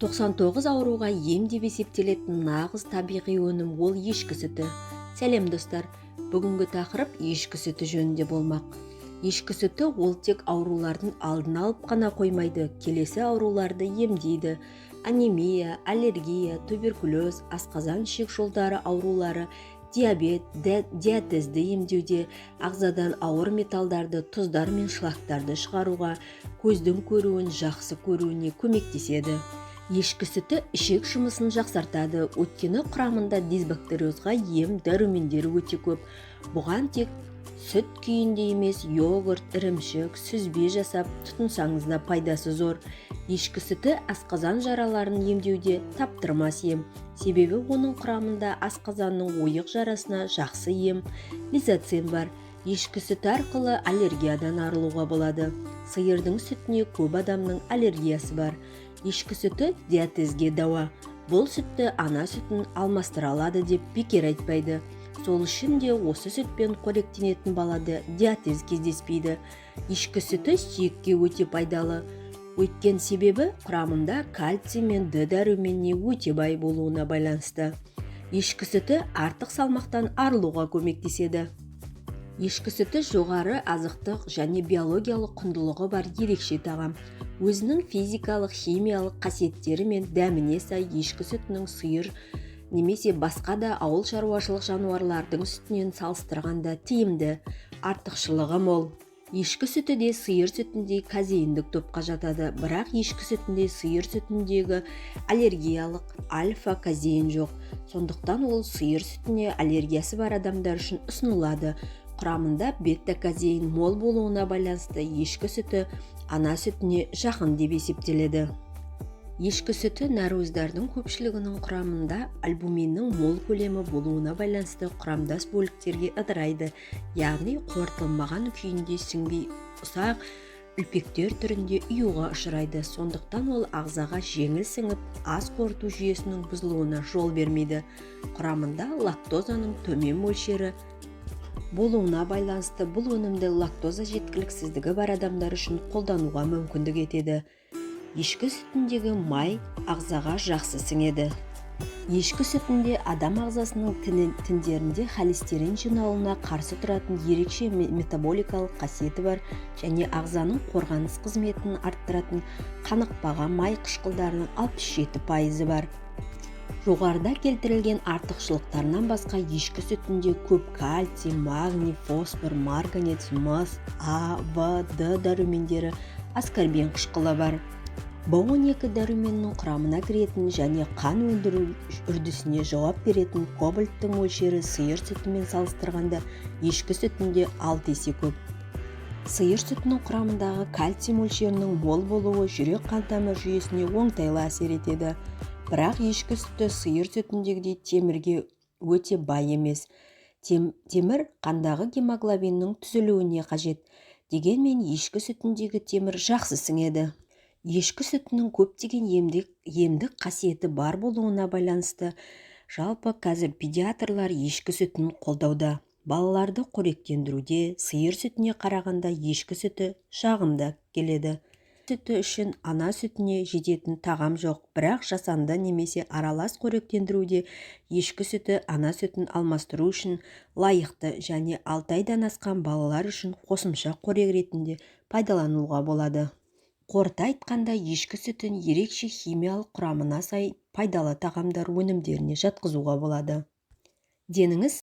99 ауруға ем деп есептелетін нағыз табиғи өнім ол ешкі сүті. Сәлем, достар! Бүгінгі тақырып ешкі сүті жөнінде болмақ. Ешкі сүті ол тек аурулардың алдын алып қана қоймайды, келесі ауруларды емдейді: анемия, аллергия, туберкулез, асқазан-ішек жолдары аурулары, диабет, диатезді емдеуде, ағзадан ауыр металдарды, тұздар мен шлактарды шығаруға, көздің көруін жақсы көруіне көмектеседі. Ешкі сүті ішек жұмысын жақсартады, өйткені құрамында дисбактериозға ем дәрумендері өте көп. Бұған тек сүт күйінде емес, йогурт, ірімшік, сүзбе жасап тұтынсаңыз да пайдасы зор. Ешкі сүті асқазан жараларын емдеуде таптырмас ем, себебі оның құрамында асқазанның ойық жарасына жақсы ем лизоцим бар. Ешкі сүті арқылы аллергиядан арылуға болады. Сиырдың сүтіне көп адамның аллергиясы бар. Ешкі сүті диатезге дауа. Бұл сүтті ана сүтін алмастыра алады деп бекер айтпайды. Сол үшін де осы сүтпен қоректенетін балада диатез кездеспейді. Ешкі сүті сүйекке өте пайдалы, өйткен себебі құрамында кальций мен Д дәруменіне өте бай болуына байланысты. Ешкі сүті артық салмақтан арылуға көмектеседі. Ешкі сүті жоғары азықтық және биологиялық құндылығы бар ерекше тағам. Өзінің физикалық, химиялық қасиеттері мен дәміне сай ешкі сүтінің сиыр немесе басқа да ауыл шаруашылық жануарлардың сүтінен салыстырғанда тиімді, артықшылығы мол. Ешкі сүті де сиыр сүтіндей казеиндік топқа жатады, бірақ ешкі сүтінде сиыр сүтіндегі аллергиялық альфа казеин жоқ. Сондықтан ол сиыр сүтіне аллергиясы бар адамдар үшін ұсынылады. Құрамында бета казеин мол болуына байланысты ешкі сүті ана сүтіне жақын деп есептеледі. Ешкі сүті нәруыздардың көпшілігінің құрамында альбуминнің мол көлемі болуына байланысты құрамдас бөліктерге ыдырайды, яғни қорытылмаған күйінде сіңбей, ұсақ үлпектер түрінде ұюға ұшырайды. Сондықтан ол ағзаға жеңіл сіңіп, ас қорыту жүйесінің бұзылуына жол бермейді. Құрамында лактозаның төмен мөлшері болуына байланысты бұл өнімді лактоза жеткіліксіздігі бар адамдар үшін қолдануға мүмкіндік етеді. Ешкі сүтіндегі май ағзаға жақсы сіңеді. Ешкі сүтінде адам ағзасының тіндерінде холестерин жиналуына қарсы тұратын ерекше метаболикалық қасиеті бар және ағзаның қорғаныс қызметін арттыратын қанықпаған май қышқылдарының 67%-ы бар. Жоғарыда келтірілген артықшылықтарынан басқа ешкі сүтінде көп кальций, магний, фосфор, марганец, мыс, А, В, Д дәрумендері, аскорбин қышқылы бар. Б12 дәруменінің құрамына кіретін және қан өндіру үрдісіне жауап беретін кобальттың мөлшері сиыр сүтімен салыстырғанда ешкі сүтінде 6 есе көп. Сиыр сүтінің құрамындағы кальций мөлшерінің мол болуы жүрек қан тамыр жүйесіне оңтайлы әсер етеді. Бірақ ешкі сүті сиыр сүтіндегідей темірге өте бай емес. Темір қандағы гемоглобиннің түзілуіне қажет. Дегенмен ешкі сүтіндегі темір жақсы сіңеді. Ешкі сүтінің көптеген емдік қасиеті бар болуына байланысты жалпы қазір педиатрлар ешкі сүтін қолдауда. Балаларды қоректендіруде сиыр сүтіне қарағанда ешкі сүті жағымды келеді. Сүті үшін ана сүтіне жететін тағам жоқ, бірақ жасанды немесе аралас қоректендіруде ешкі сүті ана сүтін алмастыру үшін лайықты және 6 айдан асқан балалар үшін қосымша қорек ретінде пайдалануға болады. Қорыта айтқанда, ешкі сүтін ерекше химиялық құрамына сай пайдалы тағамдар өнімдеріне жатқызуға болады. Деніңіз